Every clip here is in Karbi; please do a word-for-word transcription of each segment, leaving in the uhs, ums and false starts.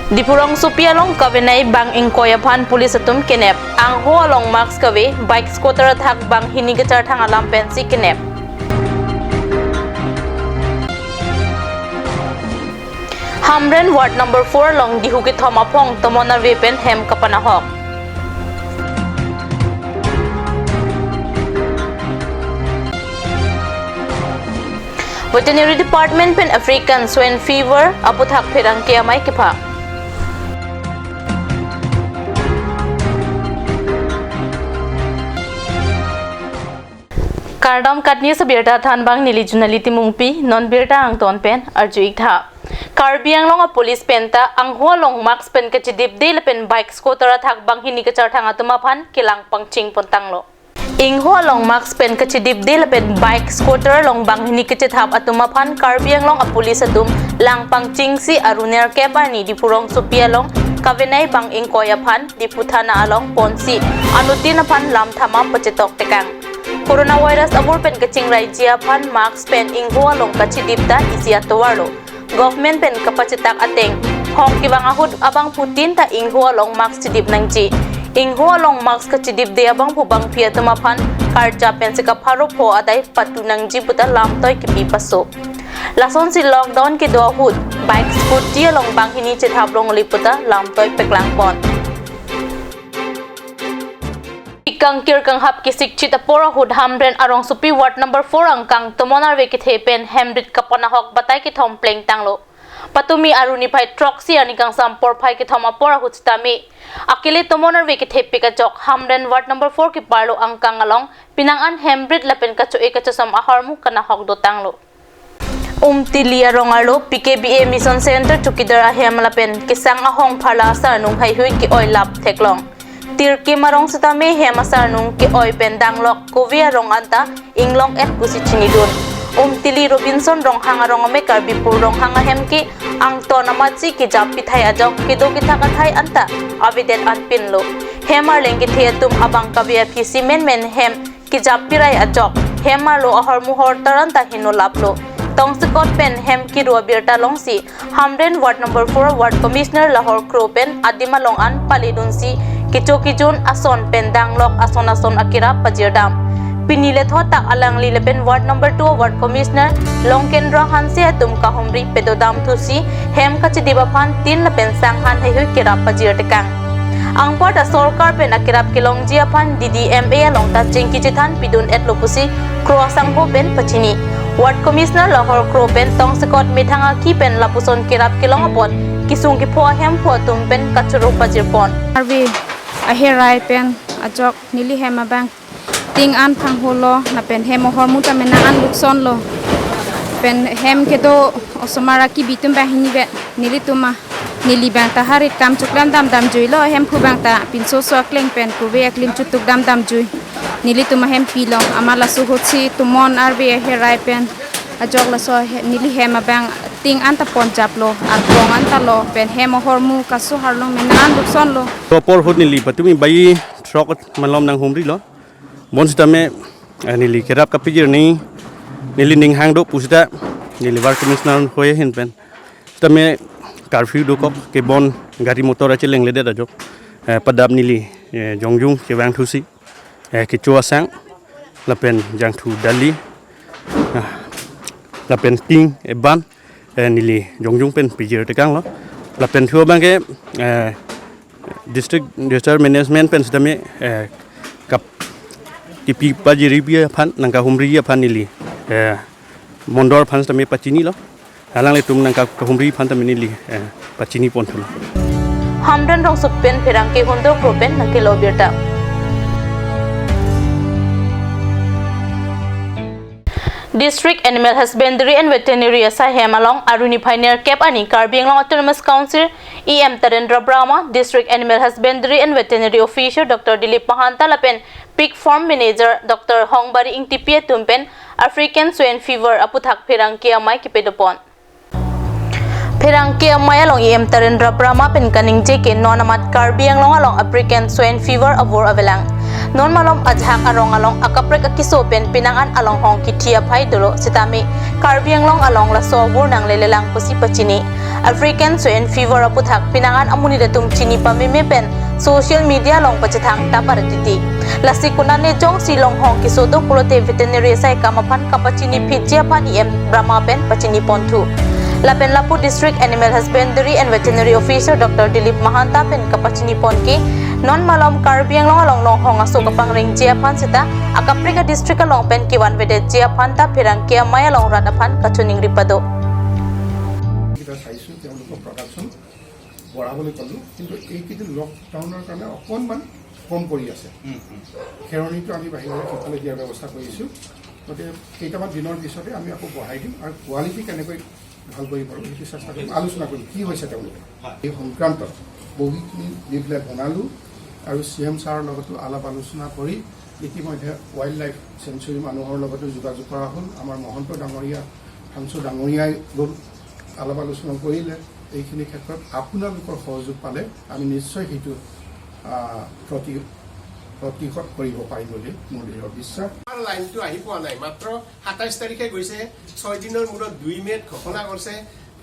Diphu rongsopi along kavenai bang ingkoi aphan police atum kenep. Angho along mask kave, bike scooter athak bang hini kacharthang alam pensi kenep. Hamren ward number four along dihu kethom aphong tomon arve pen hem kapanahok. Veterinary Department pen African Swine Fever aputhak pherangke amei kepha. Kardom, katni abirta thanbang neli Junali Timungpi, non birta angton pen arju-ik tha. Karbi Anglong a police penta angho along mask pen kachidipde lapen bike scooter athak bang hini kacharthang atum aphan kelang pangching pontanglo. Ingho along mask pen kachidipde lapen bike scooter along bang hini kachethap atum aphan Karbi Anglong a police atum lang pangchingsi aru nerkep arni Diphu rongsopi along kavenai bang ingkoi aphan Diphu thana along ponsi anuttin aphan lam thama pachetok tekang. Coronavirus abur pen kachingrai ji aphan mask pen ingho along kachidip ta isi atovarlo. Government pen kapachetak ateng, hong kevang ahut abangphutin ta ingho along mask chidip nangji. Ingho along mask kachidipde abangphu bangphi atum aphan karja pensi kapharo pho adai patu nangji puta lamtoi kipi paso. Lasonsi lockdown kedo ahut bike scooty along bang hini chethap longle puta lamtoi paklang pon. Kangkir kanghap kesikchit apor ahut Hamren arongsopi ward number four angkang tomon arve kethe pen hem rit kapanahok batai kethom plengtanglo. Patumi aru niphai throksi arni kangsam porphai kethom apor ahut sitame akele tomon arve kethepik ajok Hamren ward number four keparlo angkang along penang an hem rit lapen kacho-e kachosom ahormu kanahok dotanglo. Umtili arong arlo P K B A Mission Center chowkidar ahem lapen kesang ahong pharla asarnung heihui ke-oi lap theklong. Tirkim arong sitame hem asarnung ke-oi pen danglok kove arong anta inglong-et pusi chinidun. Umtili Robinson Ronghang arong ame Karbipur Ronghang ahem ke angton amatsi kejap pithai ajok kedo kethak athai anta avedet anpinlo. Hem arleng kethe atum abang kave aphi si menmen hem kejap pirai ajok hem arlo ahormu hortar anta heno laplo. Tongsekot pen hem kiru abirta longsi Hamren ward number four ward commissioner Lahor Kro pen adim along an paledunsi kecho kejun ason pen danglok ason ason akerap pajirdam. Pini lethot ta alangli lapen ward number two ward commissioner Longkendro Hanse atum kahumri pedodam thusi hem kachidip aphan tin lapen sanghan heihui kerap pajir tekang. Anparta sorkar pen akerap kelongji aphan D D M A along ta chingki chethan pidun-etlo pusi Kro asangho pen pachini. Ward commissioner Lahor Kro pen tongsekot methang aki pen lapuson kerap kelong apot kesung kepho ahemphu atum pen kachoro pajirpon. Arve aherai pen ajok neli hem abang ting an phangholo, lapen hem ahormu ta menang an luksonlo. Pen hem kedo osomar akibi atum bang hini vet nelitum a, neli bang ta harit kam chuklam dam damjuilo, hemphu bang ta pinso so akleng pen kove aklim chutuk dam damjui. Nelitum ahem pilo, amat laso ahutsi tomon arve aherai pen ajok laso he-, neli hem abang ting anta ponjaplo, arpong anta lo, pen hem ahormu kaso harlong menang an luksonlo. Apor ahut neli patumi bai throk malom nanghumrilo. Bonsitame, eh, neli kerap kapijir ni, neli ning hang do pusita, neli ward commissioner hoi ahin pen. Sitame curfew dokok kebon gari motor achelengledet ajok. Eh, padap neli, eh, jongjung kevang thusi, eh, kecho asang, lapen jangthu dali, ah, lapen ting eban, eh, neli jongjung pen pijir tekanglo. Lapen thu abangke, eh, district disaster management pen sitame, eh, kap-, kipi pajirpi aphan, nangkahumri aphan neli, eh, mondol aphan sitame pachinilo. Alanglitum nangkahumri aphan tame neli, eh, pachini ponthulo. Hamren rongsopi pen pherangke Hundok Kro pen nangkelo birta. District Animal Husbandry and Veterinary asaihem along aru niphai nerkep arni Karbi Anglong Autonomous Council E M Tarendra Brahma, District Animal Husbandry and Veterinary Officer Doctor Dilip Mahanta lapen Pig Farm Manager Doctor Hongbari Ingtipi atum pen African Swine Fever aputhak pherangke amei kepedopon. Pherangke amei along E M Tarendra Brahma pen kaningje ke non amat Karbi Anglong along African Swine Fever avur avelang. Non malom ajahak arong along akaprek akeso pen penang an along hong kithi aphai dolo sitame Karbi Anglong along laso avur nanglelelang pusi pachini. African Swine Fever aputhak pinangan amonit atum chini pameme pen social media along pachethang tabar titi. Lasi konane jongsi longhong keso do pulote veterinary asai akam aphan kapachini phitji aphan E M Brahma pen pachini ponthu. Lapen lapu District Animal Husbandry and Veterinary Officer Doctor Dilip Mahanta pen kapachini pon ke non malom Karbi Anglong along longhong aso kapangrengji aphan seta akaprek a district along pen kevan vedetji aphan ta pherangke amei along rat aphan kachiningri pado. কেইটা চাইছোঁ, তেওঁলোকৰ প্ৰডাকশ্যন বঢ়াবলৈ ক'লোঁ, কিন্তু এইকেইদিন লকডাউনৰ কাৰণে অকণমান কম কৰি আছে। খেৰণিটো আমি বাহিৰলৈ সিফালে দিয়াৰ ব্যৱস্থা কৰিছোঁ। গতিকে কেইটামান দিনৰ পিছতে আমি আকৌ বঢ়াই দিম আৰু কোৱালিটি কেনেকৈ ভাল কৰিব পাৰোঁ, সেইটো চেষ্টা কৰিম, আলোচনা কৰিম কি হৈছে তেওঁলোকে। এই সংক্ৰান্তত বহুখিনি লিফলেট বনালোঁ আৰু চি এম ছাৰৰ লগতো আলাপ আলোচনা কৰি ইতিমধ্যে ৱাইল্ড লাইফ চেঞ্চুৰী মানুহৰ লগতো যোগাযোগ কৰা হ'ল। আমাৰ মহন্ত ডাঙৰীয়া, ফাংচু ডাঙৰীয়াই গ'ল, আলাপ আলোচনা কৰিলে। এইখিনি ক্ষেত্ৰত আপোনালোকৰ সহযোগ পালে আমি নিশ্চয় সেইটো, আহ, প্ৰতি-, প্ৰতিহত কৰিব পাৰিম বুলি মোৰ দৃঢ় বিশ্বাস। আমাৰ লাইনটো আহি পোৱা নাই, মাত্ৰ সাতাইছ তাৰিখে গৈছে, ছয় দিনৰ মূৰত দুই মে'ত ঘোষণা কৰিছে।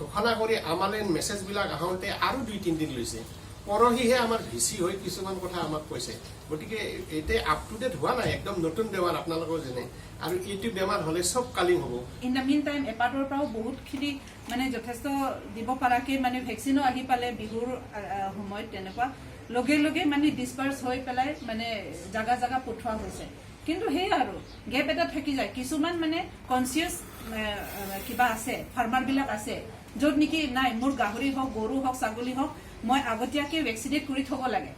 ঘোষণা কৰি আমালৈ মেছেজবিলাক আহোঁতে আৰু দুই তিনিদিন লৈছে। পৰহিহে আমাৰ ভি চি হৈ কিছুমান কথা আমাক কৈছে। গতিকে এতিয়া আপ টু ডেট হোৱা নাই, একদম নতুন বেমাৰ আপোনালোকৰ যেনে। আৰু এইটো বেমাৰ হ'লে চব কালিং হ'ব। In the meantime, এপাৰ্টৰ পৰাও বহুতখিনি মানে যথেষ্ট দিব পৰাকে মানে ভেকচিনো আহি পালে বিহুৰ, আ, আ, সময়ত তেনেকুৱা। লগে লগে মানে ডিছপাৰ্চ হৈ পেলাই মানে জাগা জাগা পঠোৱা হৈছে। কিন্তু সেই আৰু গেপ এটা থাকি যায়। কিছুমান মানে কনচিয়াছ, এ, এ, কিবা আছে, ফাৰ্মাৰবিলাক আছে, য'ত নেকি নাই, মোৰ গাহৰি হওক, গৰু হওক, ছাগলী হওক, মই আগতীয়াকে ভেকচিনেট কৰি থ'ব লাগে।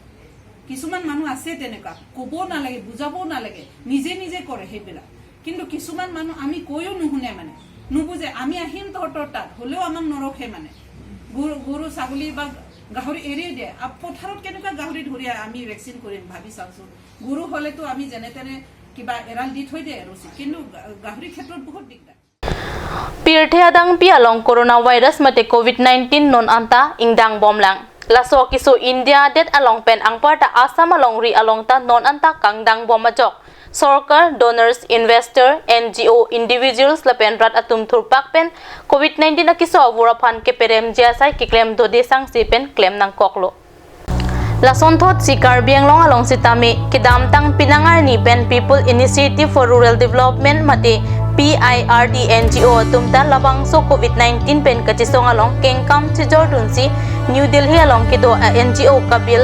কিছুমান মানুহ আছে তেনেকুৱা, ক'বও নালাগে, বুজাবও নালাগে, নিজে নিজে কৰে সেইবিলাক। কিন্তু কিছুমান মানুহ আমি কৈও নুশুনে মানে, নুবুজে, আমি আহিম তহঁতৰ তাত, হ'লেও আমাক নৰখে মানে। গৰু, গৰু, ছাগলী বা গাহৰি এৰিয়ে দিয়ে। আ, পথাৰত কেনেকুৱা গাহৰি ধৰি আমি ভেকচিন কৰিম, ভাবি চাওকচোন। গৰু হ'লেতো আমি যেনে তেনে কিবা এৰাল দি থৈ দিয়ে ৰছী, কিন্তু গা-, গাহৰি ক্ষেত্ৰত বহুত দিগদাৰ। Pirthe adangpi along coronavirus mate covid nineteen non anta ingdang bomlang. Laso akeso India adet along pen anparta Assam alongri along ta non anta kangdang bom ajok. Sorkar, donors, investor, N G O, individuals lapen rat atum thurpak pen covid nineteen akeso avur aphan keperemji asai keklem dode sangse pen klem nangkoklo. Lasonthotsi Karbi Anglong along sitame kedamtang penang arni pen People Initiative for Rural Development mate P I R D N G O atum ta labangso covid nineteen pen kachesong along kengkam chejordunsi New Delhi along kedo a N G O kabil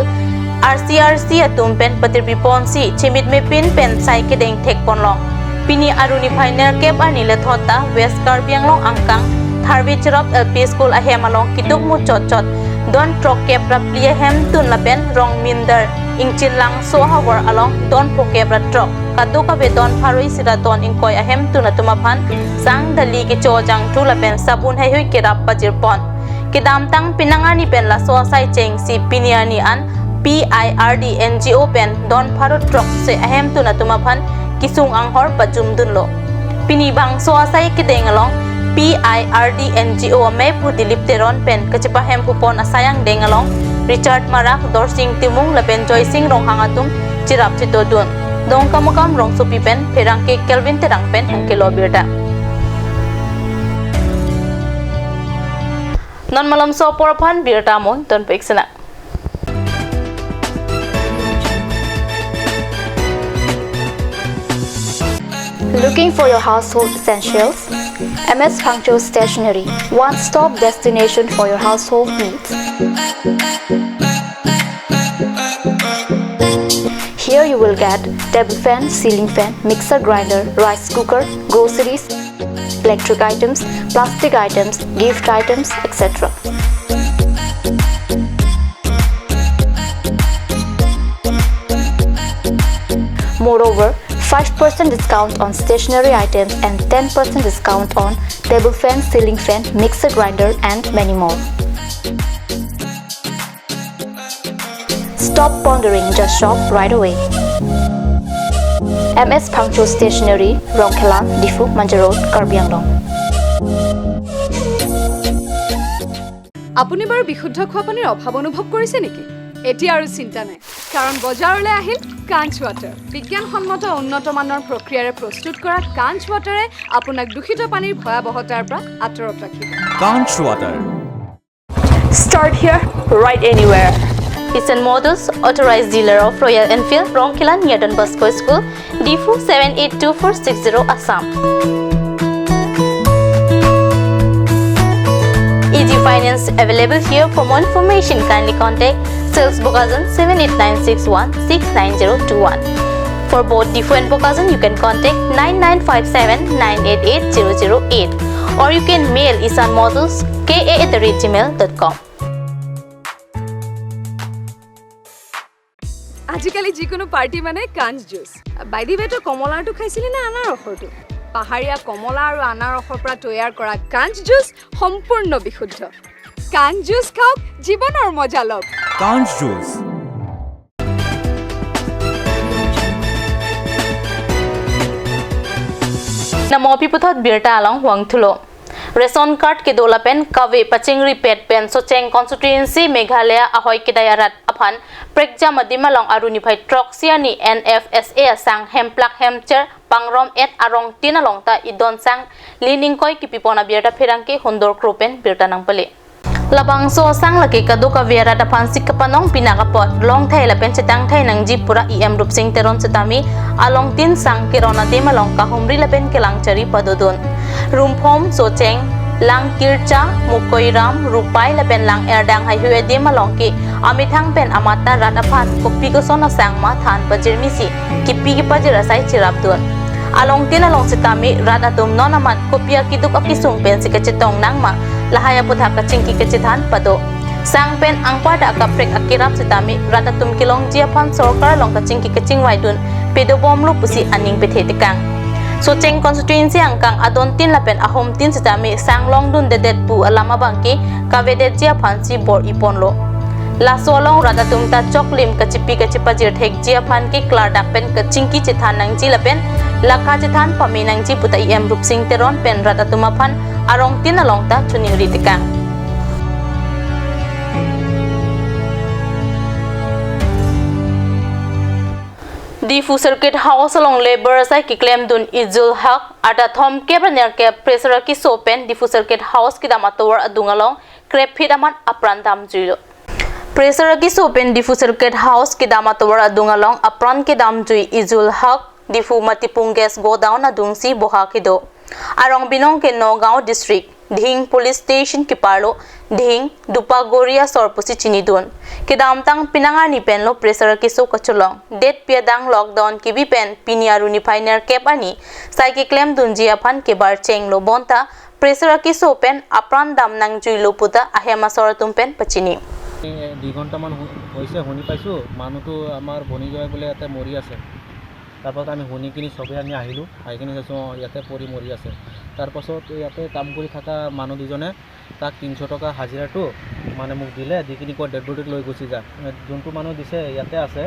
R C R C atum pen patirpi ponsi chimit mepin pen sai kedeng thek ponlong. Pini aruni phainer kep arni lethot ta West Karbi Anglong angkang Tharve Cherop L P School ahem along keduk muchot chot don throk kep ra phli ahemtun lapen Rongmindar Ingchinlangso ahavar along don phokep ra throk, kadokave don pharo isi ra don ingkoi ahemtun atum aphan sang dali kecho jangthu lapen sabun heihui kerap pajir pon. Kedamtang penang arni pen laso asai chengsi pini arni an P I R D N G O pen don pharo throk se ahemtun atum aphan kesung anghor pajumdunlo. Pini bangso asai kedeng along P I R D N G O amei pu Dilip Teron pen kachepahem pupon asai angdeng along Richard Marak, Dorsing Timung lapen Joysing Ronghang atum cherap chetodun. Dongkamukam rongsopi pen pherangke Kelvin Terang pen nangkelo birta. Non malomso apor aphan birta mo donpik sina. Looking for your household essentials? M S Phangcho Stationery, one-stop destination for your household needs. Here you will get table fan, ceiling fan, mixer grinder, rice cooker, groceries, electric items, plastic items, gift items, et cetera. Moreover, five percent discount on stationery items and ten percent discount on table fan, ceiling fan, mixer grinder, and many more. Stop pondering, just shop right away. M S Phangcho Stationery, Rongkhela, Diphu, Manja Road, Karbi Anglong. আপুনি বাৰু বিশুদ্ধ খোৱা পানীৰ অভাৱ অনুভৱ কৰিছে নেকি? এতিয়া আৰু চিন্তা নাই, কাৰণ বজাৰলৈ আহিল কাঞ্চ ৱাটাৰ। বিজ্ঞানসন্মত উন্নত মানৰ প্ৰক্ৰিয়াৰে প্ৰস্তুত কৰা কাঞ্চ ৱাটাৰে আপোনাক দূষিত পানীৰ ভয়াৱহতাৰ পৰা আঁতৰত ৰাখিব। Kanch Water। Start here, ride anywhere. Ishan Motors, authorized dealer of Royal Enfield, Rongkhelan near Don Bosco School, Diphu seven eight two four six zero, Assam. Easy finance available here. For more information, kindly contact Sales Bokajan seven eight nine six one six nine zero two one. For both Diphu and Bokajan, you can contact nine nine five seven nine eight eight zero zero eight, or you can mail Ishan Motors K A at the rate gmail dot com. আজিকালি যিকোনো পাৰ্টি মানে কাঞ্চ juice. By the way, তই কমলাৰটো খাইছিলি নে আনাৰসৰটো? পাহাৰীয়া কমলা আৰু আনাৰসৰ পৰা তৈয়াৰ কৰা কাঞ্চ জুচ সম্পূৰ্ণ বিশুদ্ধ। কাঞ্চ জুচ খাওক, জীৱনৰ মজা লওক। কাঞ্চ juice. Namo aphi puthot birta along vangthulo. Ration card kedo lapen kave pachingripet pen Socheng constituency Meghalaya ahoi kedai arat aphan prekjam adim along aruni phai throksi arni N F S A asang hemplak hemcher pangrum-et arongtin along ta idon sang li ningkoi kipipon abirta pherangke Hundor Kro pen birta nangpale. Labangso asang lake kadokave arat aphansi kapanong pinak apot longthai lapen chetangthai nangji pura E M Rupsing Teron setame alongtin sang keron adim along kahumri lapen kelang chari padodun. Rumphom, Socheng, Langkircha, Mukoiram, Rupai lapen Lang Erdang haihui adim along ke amethang pen amat ta rat aphan kopi koson asang ma than pajirmisi kipi kipajir asai cherapdun. Alongtin along setame rat atum non amat kopi akiduk akisung pensi kachetong nang ma lahai aputhak kachingki kachethan pado. Sang pen angparta akaprek akerap setame rat atum kelongji aphan sorkar along kachingki kachingvaidun pedobomlo pusi aning pethe tekang. Socheng constituency angkang adontin lapen ahomtin setame sang longdundedet pu alam abangke kavedetji aphansi bor-iponlo. Laso along rat atum ta choklim kachipi kachipajir thekji aphan ke klardak pen kachingki chethan nangji lapen lakha chethan pame nangji puta E M Rupsing Teron pen rat atum aphan arongtin along ta choningri tekang. Diphu Circuit House along labour asai keklemdun Izul Haq, arta thomkep ra nerkep, pressure keso pen Diphu Circuit House kedam atovar adung along krepphit amat apran damjuilo. Pressure keso pen Diphu Circuit House kedam atovar adung along apran kedamjui Izul Haq, Diphu Matipung Gas Godown adungsi boha kedo. Arong binong ke Nagaon District, Dhing Police Station keparlo, Dhing Dupagori asor pusi chinidun. Kedamtang penang arni penlo pressure keso kacholong. Date pi adang lockdown kebi pen pini aruni phai nerkep arni sai keklemdunji aphan kebar chenglo bonta pressure keso pen apran dam nangjuilo puta ahem asor atum pen pachini. এ, দুই ঘণ্টামান হ-, হৈছে, শুনি পাইছোঁ, মানুহটো আমাৰ ভনীজনী বোলে ইয়াতে মৰি আছে। তাৰপাছত আমি শুনি কিনি চবেই আমি আহিলোঁ, আহি কিনি চাইছোঁ, অ, ইয়াতে পৰি মৰি আছে। তাৰপাছত ইয়াতে কাম কৰি থকা মানুহ দুজনে তাক তিনিশ টকা হাজিৰাটো মানে মোক দিলে, দি কিনি কয় ডেড বডিটো লৈ গুচি যা। যোনটো মানুহ দিছে ইয়াতে আছে,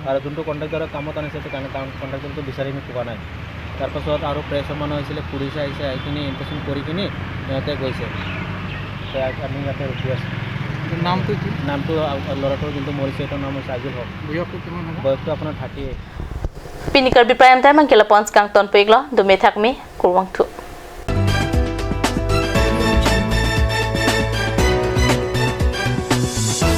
আৰু যোনটো কণ্ট্ৰেক্টৰক কামত আনিছে, সেইটো কাৰণে কাৰণ কণ্ট্ৰেক্টৰটো বিচাৰি আমি পোৱা নাই। তাৰপাছত আৰু প্ৰেছৰ মানুহ আহিছিলে, পুলিচ আহিছে, আহি কিনি ইনভেষ্টিগেশ্যন কৰি কিনি সিহঁতে গৈছে। এতিয়া আমি ইয়াতে ৰখি আছোঁ। নামটো কি? নামটো, আ, ল'ৰাটোৰ যোনটো মৰিছে, এইটোৰ নাম হৈছে আজিল হক। বয়সটো কিমান হ'ব? বয়সটো আপোনাৰ thirty eight. Pini Karbi Prime Time angkela pons kangton peglo, dome thakmi, kurvangthu.